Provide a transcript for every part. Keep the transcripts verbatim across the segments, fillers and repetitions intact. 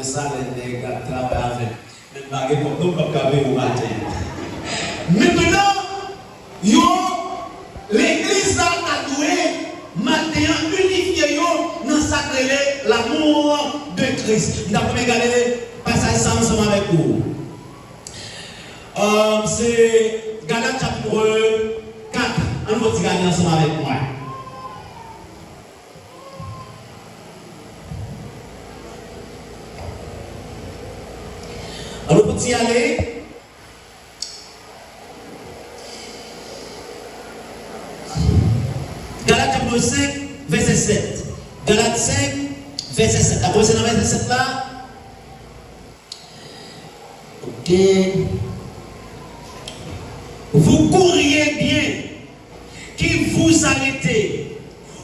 Sa lè nèg ap travay avè m. Men m pa gen kòb non, m p ap ka peye w maten. Mentnan, yo, legliz la ta dwe maten an inifye yo nan sa k rele l'amour de Christ. M t ap renmen gade pasaj sa ansanm avèk ou. Euh, se Galat chapit kat. Ann fè yon ti gade ansanm avèk mwen. Ann fè yon ti ale. Galat chapit senk, vèsè sèt. Galat senk, vèsè sèt. N ap kòmanse nan vèsè sèt la. Ok. Vous couriez bien, qui vous arrêtez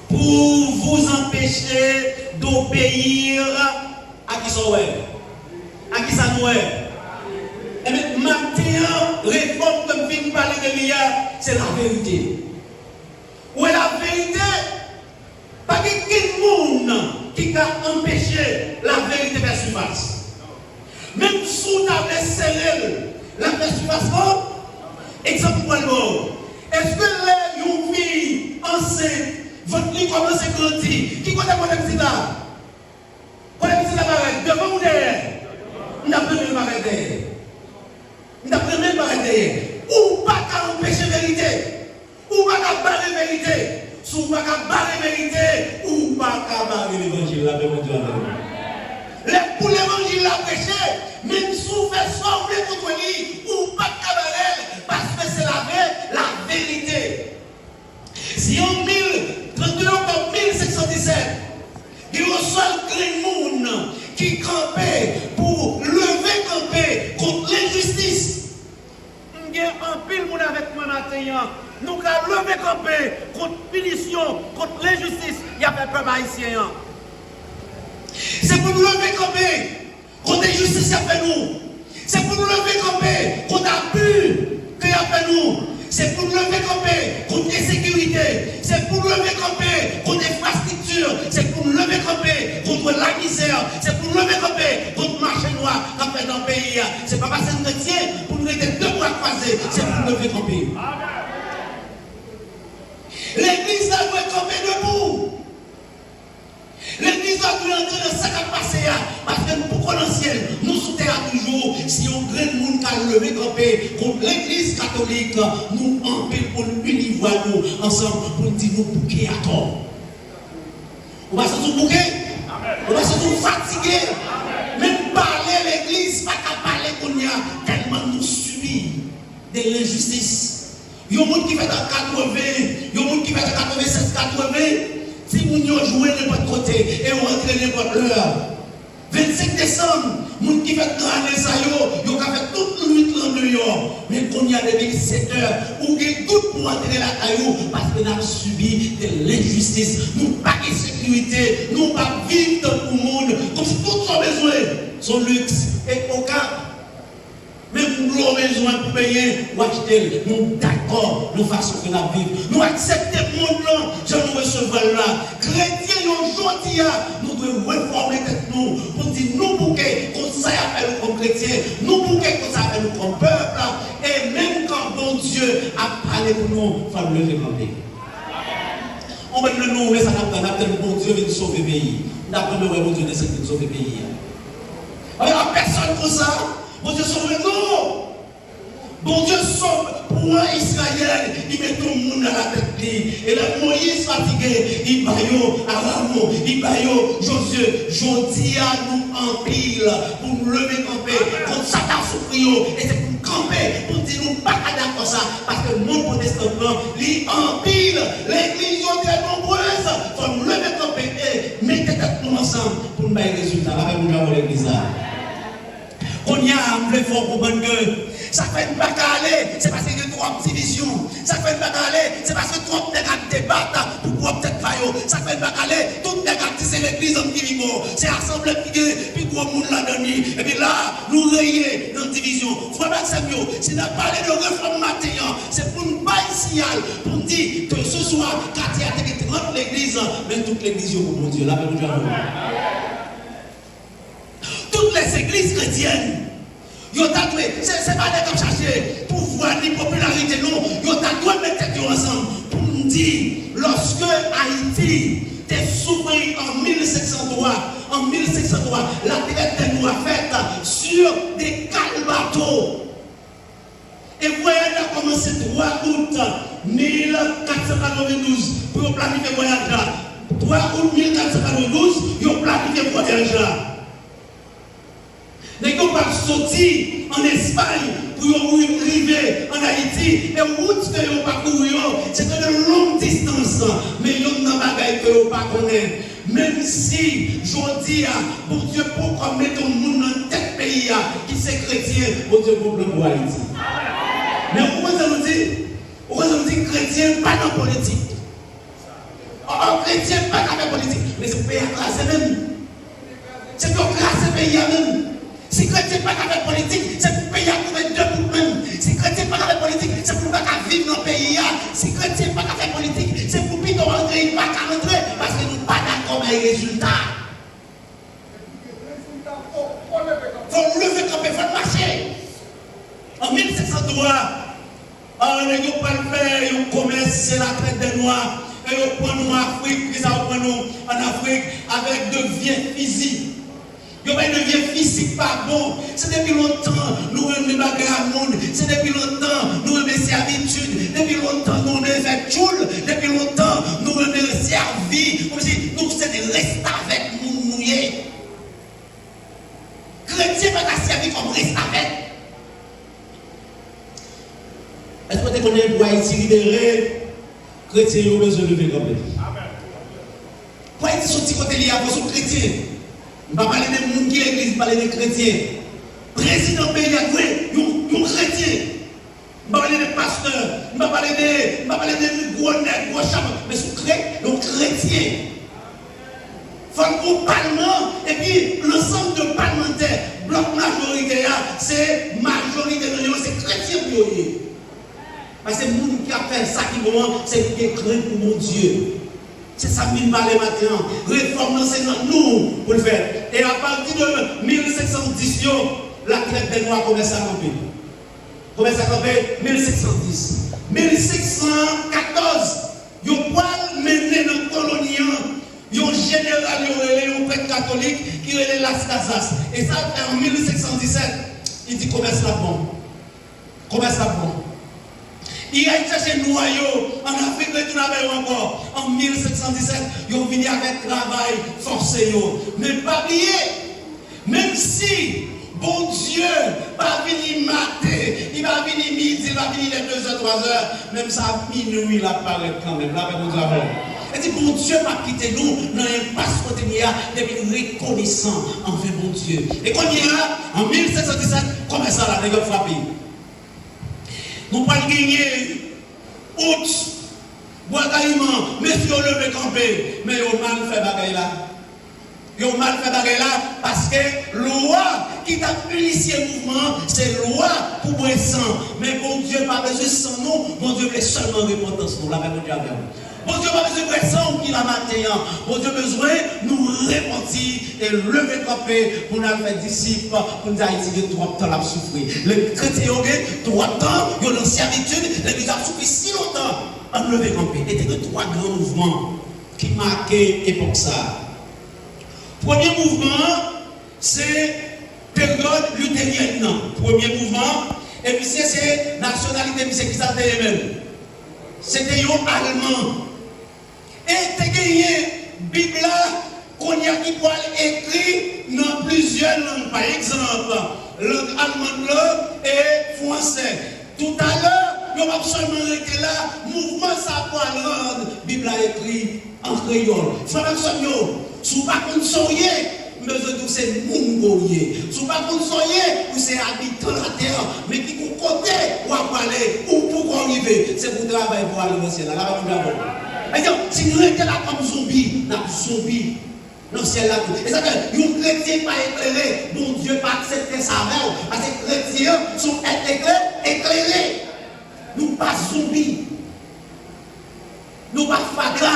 pour vous empêcher d'obéir à qui ça, ouais? À qui ça, nous, ouais? Ebyen, maten an, refòm ke m vin pale de li a, se laverite. Ou wè laverite, pa gen kenn moun ki ka anpeche laverite fè sivas. Menm si w ta vle sere l, l ap fè sivas non. Egzanp m pral ba w. Èske lè yon fi ansent, vant li kòmanse grandi, ki kote kote pitit la? Kote pitit la parèt? Devan ou dèyè? M t ap renmen l parèt dèyè. M t ap renmen l parèt dèyè. Ou pa ka anpeche verite. Ou pa ka bare verite. Si w pa ka bare verite, ou pa ka bare levanjil la, lapè Bondye avè w. Lè pou levanjil la preche, menm si w fè sa w vle kont li, ou pa ka bare l, paske se lave, laverite. Si an mil, trannde oktòb mil senk san disèt, gen yon sèl grenn moun ki kanpe pou leve kanpe kont lenjistis. M gen anpil moun avèk mwen maten an. Nou ka leve kanpe kont pinisyon, kont lenjistis y ap fè pèp ayisyen an. Se pou nou leve kanpe kont enjistis y ap fè nou. Se pou nou leve kanpe kont abi ke y ap fè nou. Se pou nou leve kanpe kont ensekirite. Se pou nou leve kanpe kont enfrastrikti. Se pou nou leve kanpe kont lamizè. Se pou nou leve kanpe kont mache nwa k ap fèt nan peyi a. Se pa paske n kretyen pou n rete de bra kwaze. Se pou nou leve kanpe. Legliz la dwe kanpe debou. Legliz la dwe antre nan sa k ap pase a, paske nou poko nan syèl, nou sou tè a toujou. Si yon grenn moun ka leve kanpe kont legliz katolik, nou anpil pou n ini vwa nou ansanm pou n di nou bouke atò. Ou pa santi w bouke? Ou pa santi w fatige? Menm pale legliz pa ka pale kounye a, tèlman nou sibi de lenjistis. Yon moun ki fèt an katreven, yon moun ki fèt an katrevensenk, katreven, timoun yo jwe nenpòt kote e yo rantre nenpòt lè. Vennsenk desanm, moun ki fèt nan ane sa yo, yo ka fè tout nwit lan deyò. Men kounye a depi li sèt è, ou gen dout pou w antre lakay ou, paske n ap sibi de lenjistis. Nou pa gen sekirite, nou pa viv tankou moun, kòmsi tout sa w bezwen, se yon liks. E Okap, menm dlo w bezwen pou benyen, w achte l. Nou dakò nan fason ke n ap viv. Nou aksepte mond lan, jan nou resevwa l la. Kretyen yo jodi a, nou dwe refòme tèt nou pou di nou bouke kont sa y ap fè nou kòm kretyen, nou bouke kont sa y ap fè nou kòm pèp, e menm kan Bondye ap pale pou nou, fò n leve kanpe. Yon bann nan nou, men sa n ap tann, n ap tann Bondye vin sove peyi. N ap tann wè Bondye desann vin sove peyi a. Anben, pa pèsonn konsa, Bondye sove nou. Bondye sove pou an Izrayèl, li mete yon moun alatèt li. E lè Moyiz fatige, li ba yo Arawon, li ba yo Jozye. Jodi a, nou anpil pou n leve kanpe kont sa k ap soufri yo. E se pou n kanpe, pou n di nou pa ka dakò sa. Paske mond pwotestan an, li anpil. Legliz yo trè nonbrez. Fò n leve kanpe e mete tèt nou ansanm pou n bay rezilta. Lapè Bondye avè w, legliz la. Kounye a, m vle fè w konprann ke sa k fè n pa ka ale, se paske gen twòp divizyon. Sa k fè n pa ka ale, se paske twòp nèg ap debat pou pwòp tèt pa yo. Sa k fè n pa ka ale, tout nèg ap di se legliz an ki pi gwo. Se asanble ki gen pi gwo moun ladan li. Epi la, nou reye nan divizyon. Frè m ak sè m yo, si n ap pale de refòm maten an, se pou n bay siyal, pou n di ke se swa katye a te gen trant legliz, men tout legliz yo pou Bondye. Lapè Bondye avè w. Tout legliz kretyèn. Yo ta dwe, se, se pa nèg k ap chache pouvwa ni popilarite, non. Yo ta dwe met tèt yo ansanm pou n di, lòske Ayiti te soufri an mil senk san twa, an mil senk san twa, la traite des Noirs fèt sur de kal bato. E vwayaj la kòmanse twa out mil kat san katrevendouz pou yo planifye vwayaj la. Twa out mil kat san katrevendouz, yo planifye vwayaj la. Nèg yo pral soti ann Espay pou yo ri-, rive ann Ayiti, e wout ke yo pakouri yo, se te de long distans. Men youn nan bagay ke yo pa konnen, menm si jodi a, Bondye poko mete yon moun nan tèt peyi a ki se kretyen, Bondye gon plan pou Ayiti. Men ou konn sa nou di? Ou konn sa nou di? Kretyen pa nan politik. Ò, kretyen pa ka fè politik, men se pou peyi a kraze menm. Se pou yo kraze peyi a menm. Si kretyen pa ka fè politik, se pou peyi a twouve de bout menm. Si kretyen pa ka fè politik, se pou nou pa ka viv nan peyi a. Si kretyen pa ka fè politik, se pou pito rantre, li pa ka rantre, paske nou pa dakò bay rezilta. Fò n leve kanpe, fò n mache. An mil senk san twa, ah, nèg yo pral fè yon komès, se la traite des Noirs. E yo pran nou Afrik, kisa yo pran nou ann Afrik? Avèk de vye fizi. Yo bay de vye fizi k pa bon. Se depi lontan nou renmen bagay a moun. Se depi lontan nou renmen sèvitid. Depi lontan nou renmen fè tchoul. Depi lontan nou renmen sèvi. Kòmsi nou se de restavèk moun nou ye. Kretyen pa ka sèvi kòm restavèk. Èske w te konnen pou Ayiti libere, kretyen yo bezwen leve kanpe? Pou Ayiti soti kote li ye, fò se yon kretyen. M pa pale de moun ki legliz, m pale de kretyen. Prezidan peyi a dwe yon, yon kretyen. M pa pale de pastè, m pa pale de, m pa pale de gwo nèg, gwo chap, men se yon kre-, yon kretyen. Fò n gon palman, epi lansanm de palmantè, blòk majoritè a, se majorite nan yo, se kretyen pou yo ye. Paske moun ki ap fè sa ki bon an, se pou gen krent pou Bondye. Se sa m vin pale maten an. Refòm nan se nan nou pou l fèt. E apati de mil senk san dis yo, la traite des Noirs kòmanse a kanpe. Kòmanse a kanpe mil senk san dis. Mil senk san katòz, yo pral mennen nan koloni an yon jeneral yo rele, yon prèt katolik ki rele Las Casas. E sa l fè an mil senk san disèt, li di komès la bon. Komès la bon. Li al chèche nwa yo ann Afrik, retounen avè yo ankò. An mil senk san disèt, yo vini avèk travay fòse yo. Men pa bliye, menm si Bondye pa vini maten, li pa vini midi, li pa vini lè dezè, twazè, menm sa minwi l ap parèt kanmenm. Lapè Bondye avè w. E di, Bondye p ap kite nou nan enpas kote n ye a, depi n rekonesan anvè Bondye. E kounye a, an mil senk san disèt, komès la la, nèg yo ap frape. Nou pral genyen out, Bwa Kayiman, mesye yo leve kanpe, men yo mal fè bagay la. Yo mal fè bagay la, paske lwa ki t ap inisye mouvman an, se lwa pou bwè san. Men Bondye pa bezwen san nou, Bondye vle sèlman repantans nou. Lapè Bondye avè w. Bondye pa bezwen bwè san w ki la maten an. Bondye bezwen nou repanti e leve kanpe pou n al fè disip, pou n di Ayiti gen twòp tan l ap soufri. Lè kretyen yo gen twòp tan, yo nan sèvitid, legliz ap soufri si lontan. Ann leve kanpe. E te gen twa gran mouvman ki make epòk sa a. Premye mouvman an, se peryòd literyèn nan. Premye mouvman an, e misye se nasyonalite misye, kisa l te ye menm? Se te yon Alman. E te genyen Bib la, kounye a ki pral ekri nan plizyè lang, pa egzanp, lang alman lan e fransè. Toutalè, yo p ap sèlman rete la, mouvman sa a pral rann Bib la ekri an kreyòl. Frè m ak sè m yo, si w pa konn sa w ye, m bezwen di w se moun ke w ye. Si w pa konn sa w ye, ou se abitan latè, men ki gon kote w ap prale, ou poko rive, se pou w travay pou w ale nan syèl la. Lapè Bondye avè w. Egzanp, si n rete la kòm zonbi, n ap zonbi nan syèl la tou. E sa fè, yon kretyen pa eklere, Bondye pa aksepte sa avè w, paske kretyen an se yon èt ekle-, eklere. Nou pa zonbi. Nou pa fatra.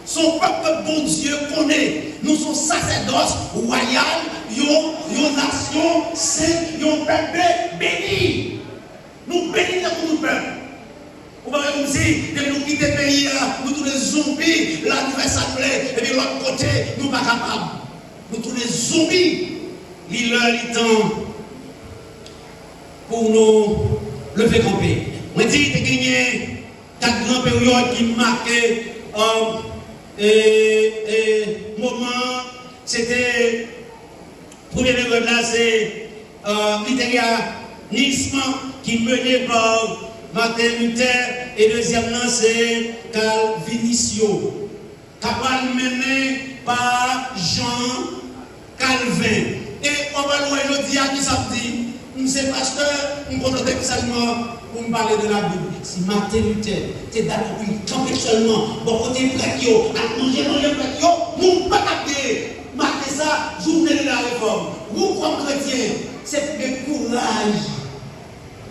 Se yon pèp ke Bondye konnen. Nou se yon sasèdòs wayal, Yon, yon nasyon sent, yon pèp be-, beni. Nou beni tankou tout pèp. Ou pa wè kòmsi, depi nou kite peyi a, nou tounen zonbi, la nou fè sa nou vle, epi lòt kote, nou pa kapab. Nou tounen zonbi. Li lè, li tan pou nou leve kanpe. Mwen di, te genyen kat gran peryòd ki make, um, e, e, moman an, se te premye peryòd la, se, uh, Literyanis ki mennen pa Martin Luther, e dezyèm nan, se Kalvinis yo. K ap pral mennen pa Jean Calvin. E w ap al wè jodi a ki sa ap di, m se pastè, m konnen tèks sèlman pou m pale de Labib. Si Martin Luther te dakò pou l kanpe sèlman bò kote prèt yo, al manje, manje prèt yo, nou pa t ap gen maten sa, jounen de la refòm. Ou kòm kretyen, se pou gen kouraj.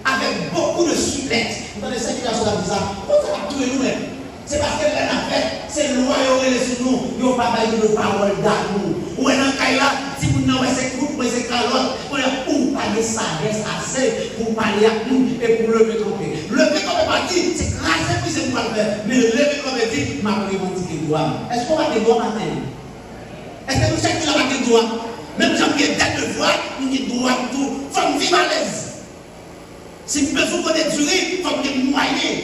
Avec beaucoup de souplesse. Ou tande sa ki gason la di sa? Konsa l ap touye nou menm. Se paske lè n ap fè, se lwa yo rele sou nou, yo pa bay nou pawòl damou. Ou wè nan kay la, timoun nan wè se kout, wè se kalòt, kounye a ou pa gen sajès ase pou w pale ak moun e pou w leve kanpe. Leve kanpe pa di, se kraze brize m pral fè, men leve kanpe di, m ap revandike dwa m. Èske w pa gen dwa maten? Èske nou chak ki la pa gen dwa? Menm jan m gen dèt de vwa, m gen dwa m tou. Fò m viv alèz. Si m bezwen pote diri, fò m gen mwayen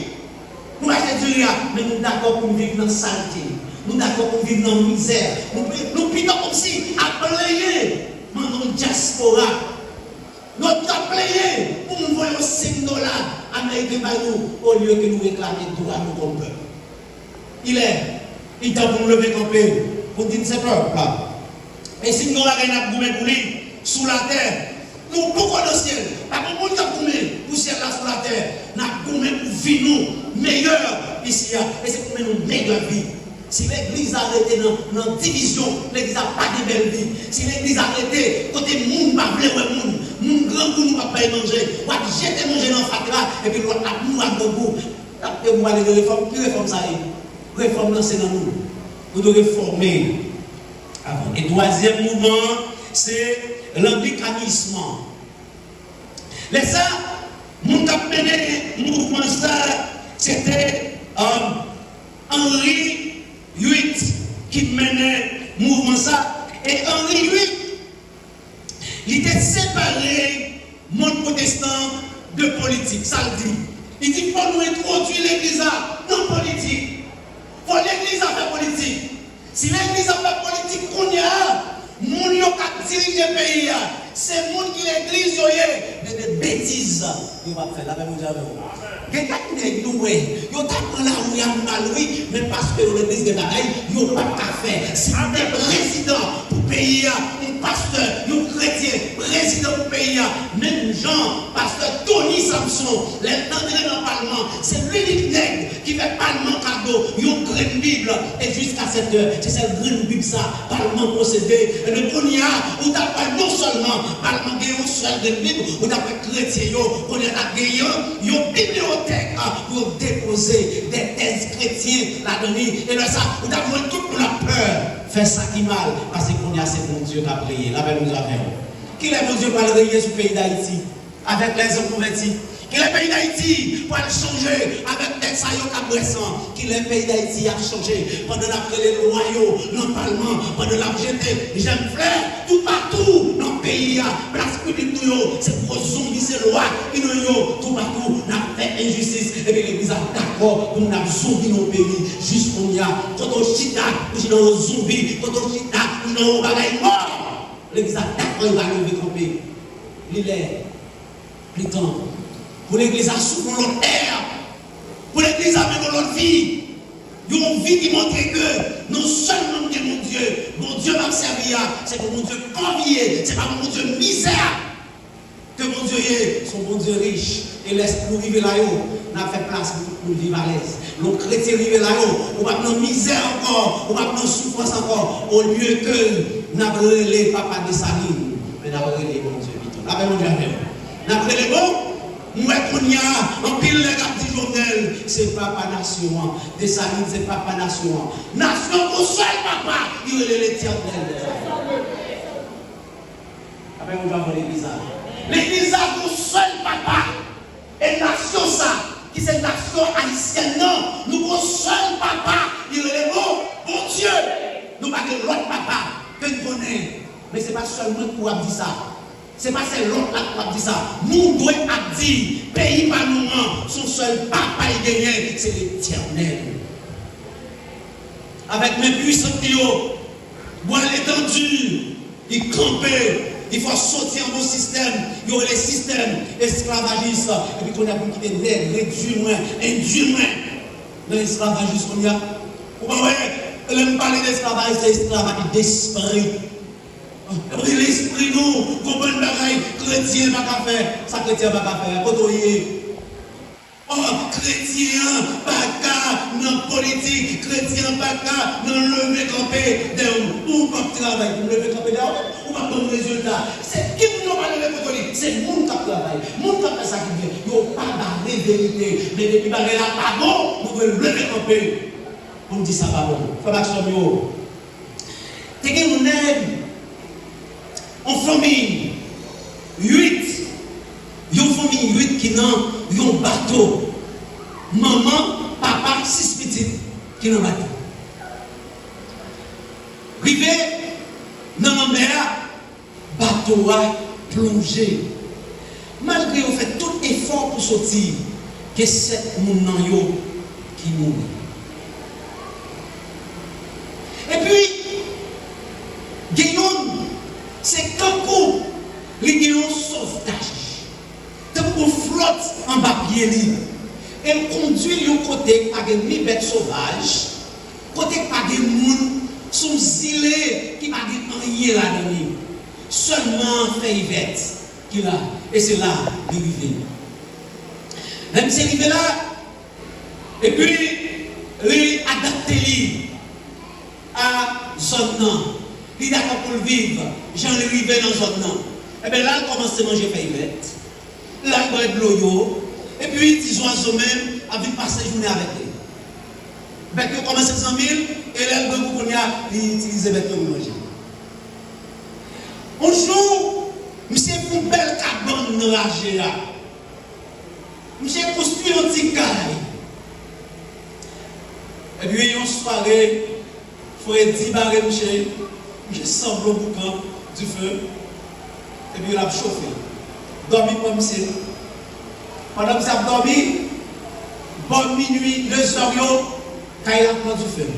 pou m achte diri a. Men nou dakò pou n viv nan salte. Nou dakò pou n viv nan mizè. Nou, nou pito kòmsi ap plenyen nan yon dyaspora. Nou ap plenyen pou moun voye yon senk dola ameriken bay nou, olye ke nou reklame dwa nou kòm pèp. Il est, li tan pou nou leve kanpe, pou n di n se pèp la. E si n gen yon bagay n ap goumen pou li sou latè, nou poko nan syèl. Pa gen moun k ap goumen pou syèl la sou latè. N ap goumen pou vi nou meyè isi a. E se pou mennen yon meyè vi. Si legliz la rete nan, nan divizyon, legliz la pa gen bèl vi. Si legliz la rete kote moun pa vle wè moun, moun grangou nou p ap bay manje, w ap jete manje nan fatra, epi lòt ap mouri ak grangou. N ap te pou pale de refòm. Ki refòm sa ye? Refòm nan se nan nou. Nou dwe refòme avan. E twazyèm mouvman an, se langlikanis. Lè sa, moun k ap mennen mouvman sa, se te, um, Henri uit ki mennen mouvman sa. E Henri uit, li te separe mond pwotestan de politik. Sa l di? Li di, fò nou entwodui legliz la nan politik. Fò legliz la fè politik. Si legliz ap fè politik kounye a, moun yo k ap dirije peyi a, se moun ki legliz yo ye, men de betiz yo p ap fè. Lapè Bondye avè w. Gen kèk nèg nou wè, yo ta pran lari a mal wi, men paske yo legliz gen bagay yo p ap ka fè. Si nou te prezidan pou peyi a, yon pastè, yon kretyen, prezidan pou peyi a, menm jan pastè Tony Samson, lè l t antre nan palman, se linik nèg ki fè palman kado yon grenn Bib, e jiska sèt è, se sèl grenn Bib sa palman posede. Ebyen, kounye a, ou t ap wè non sèlman palman gen yon sèl grenn Bib, ou t ap wè kretyen yo, kounye a, t ap genyen yon bibliyotèk pou yo depoze de tèz kretyen ladan li. E lè sa, ou t ap wè tout moun ap pè fè sa ki mal, paske kounye a, se Bondye k ap reye. Lapè Bondye avè w. Kilè Bondye pral reye sou peyi Dayiti? Avèk lèzòm konvèti. Kilè peyi Dayiti pral chanje avèk nèg sa yo k ap bwè san? Kilè peyi Dayiti ap chanje pandan n ap rele lwa yo nan palman, pandan n ap jete jèm flè toupatou nan peyi a? Plas piblik nou yo, se gwo zonbi, se lwa ki nan yo toupatou. N ap fè enjistis, epi legliz ap dakò pou moun ap zonbi nan yon peyi. Jis kounye a, kote w chita, ou chita nan yon zonbi, kote w chita, ou chita nan yon bagay mò. Legliz ap dakò, yo va leve kanpe. Li lè. Li tan pou legliz la soufle yon lòt è, pou legliz la mennen yon lòt vi. Yon vi ki montre ke non sèlman m gen Bondye, Bondye m ap sèvi a, se yon Bondye pòv li ye, se pa yon Bondye mizè ke Bondye ye, se yon Bondye rich. E lè nou rive la yo, n ap fè plas pou tout moun viv alèz. Lè yon kretyen rive la yo, ou p ap nan mizè ankò, ou p ap nan soufrans ankò. Olye ke n ap rele Papa Desalin, men n ap rele Bondye pito. Lapè Bondye avè w. N ap rele bon. M wè kounye a, anpil nèg ap di Jovenel se papa nasyon an. Desalin se papa nasyon an. Nasyon gon sèl papa, li rele Letènèl. Fè yon jan pou legliz la. Legliz la gon sèl papa. E nasyon sa, ki se nasyon ayisyèn nan, nou gon sèl papa, li rele nou Bondye. Nou pa gen lòt papa ke n konnen. Men se pa sèl mwen k pou ap di sa. Se pa sèl lòt la k pou ap di sa. Nou dwe ap di, peyi pa nou an, se yon sèl papa l genyen, se Letènèl. Avèk men pwisan li yo, bwa l etandi, li kanpe, li fè w soti anba yon sistèm, yo rele sistèm esklavajis. Epi kounye a pou m kite nèg redui mwen, endui mwen nan esklavajis kounye a. Ou pa wè, lè m pale de esklavaj, se esklavaj despri. Epi lespri nou, gon bann bagay kretyen pa ka fè, sa kretyen pa ka fè, kote w ye? Ò, kretyen an pa ka nan politik, kretyen an pa ka nan leve kanpe dèyè yon, ou p ap travay pou m leve kanpe dèyè w, ou p ap ban m rezilta. Se ki moun yo pa leve kote li? Se moun k ap travay, moun k ap fè sa ki byen. Yo pa bare verite. Men depi bagay la pa bon, nou dwe leve kanpe pou n di sa pa bon. Frè m ak sè m yo, te gen yon nèg, yon fanmi uit, yon fanmi uit ki nan yon bato. Manman, papa, sis pitit ki nan bato. Rive nan lanmè a, bato a plonje. Malgre yo fè tout efò pou soti, gen sèt moun nan yo ki mouri. Epi, gen youn, se kankou li gen yon sovtaj, tankou yon flòt anba pye li, e l kondui l yon kote k pa gen ni bèt sovaj, kote k pa gen moun, sou yon zile ki pa gen anyen ladan li. Sèlman fèy vèt ki la, e se la li rive. Lè misye rive la, epi li adapte li a zòn nan, li dakò pou l viv jan li rive nan zòn nan. Ebyen, la l kòmanse manje fèy vèt, la l bwè dlo yo, epi ti zwazo menm ap vin pase jounen avèk li. Bèt yo kòmanse zanmi l, e lè l grangou kounye a, li itilize bèt yo pou manje. Yon jou, misye fè yon bèl kabann nan raje a. Misye konstwi yon ti kay. Epi yon sware, fredi bare misye, misye sanble yon boukan dife, epi l ap chofe. Dòmi pran misye. Pandan misye ap dòmi, bò minui, de zè yo, kay la pran dife.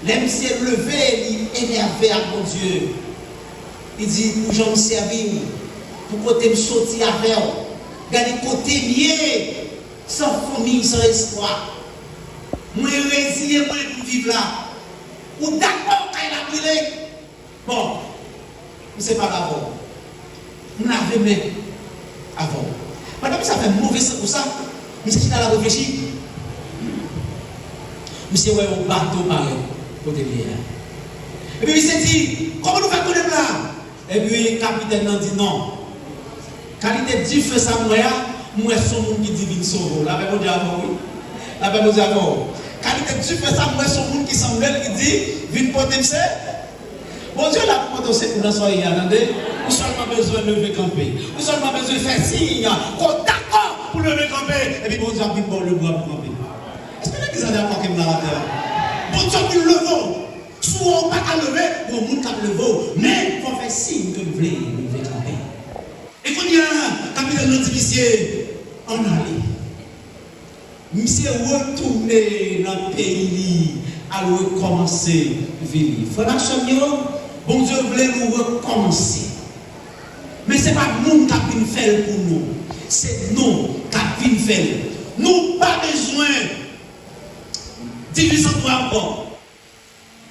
Lè misye leve, li enève ak Bondye. Li di, pou jan m sèvi w, pou kote m soti avè w, gade kote m ye, san fanmi, san espwa. Mwen reziye mwen pou m viv la. Ou dakò kay la brile? Bon, m separe avè w. M lave men avè w. Pandan misye ap fè move san konsa, misye chita l ap reflechi. Misye wè yon bato parèt kote l ye a. Epi misye di, kòman nou fè konnen m la? Epi kapitèn nan di non. Kalite dife sa m wè a, m wè se yon moun ki di vin sove w. Lapè Bondye avè w, wi. Lapè Bondye avè w. Kalite dife sa m wè se yon moun ki sanble l ki di vin pote m se. Bondye la pou pote w sekou nan sa w ye a, tande. Ou sèlman bezwen leve kanpe. Ou sèlman bezwen fè siy ke w dakò pou leve kanpe. Epi Bondye ap vin ba w lebra pou kanpe. Èske legliz la dakò ke m la atè a? Bondye ap vin leve w. Si w wè w pa ka leve, gon moun k ap leve w. Men, fò w fè siy ke w vle leve kanpe. E kounye a, kapitèn nan di misye, ann ale. Misye retounen nan peyi li, al rekòmanse vi li. Frè m ak sè m yo, Bondye vle nou rekòmanse. Men se pa moun k ap vin fè l pou nou. Se nou k ap vin fè l. Nou pa bezwen divize antwa ankò.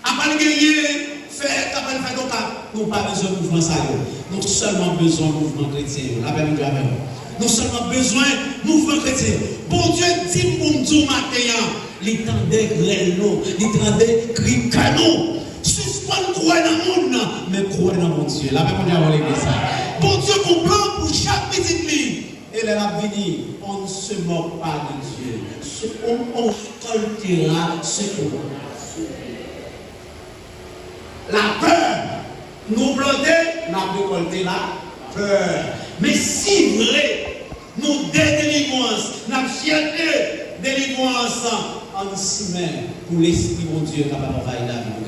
Apa l genyen fè, apa l fè donk, nou pa bezwen mouvman sa yo. Nou sèlman bezwen mouvman kretyen yo. Lapè Bondye avè nou. Nou sèlman bezwen mouvman kretyen yo. Bondye di m pou m di w maten an, li tande rèl nou, li tande kri kè nou. Sispann kwè nan moun, men kwè nan Bondye. Lapè Bondye avè w, legliz la. Bondye gon plan pou chak pitit li. E lè l ap vini, on ne se moque pas de Dieu. Ce- On, on récoltera ce qu'on a semé. Lapè, nou plante, n ap rekòlte la. pè. Men si vre nou de delivrans, n ap chèche delivrans, ann simen pou Lespri Bondye kapab anvayi lavi nou.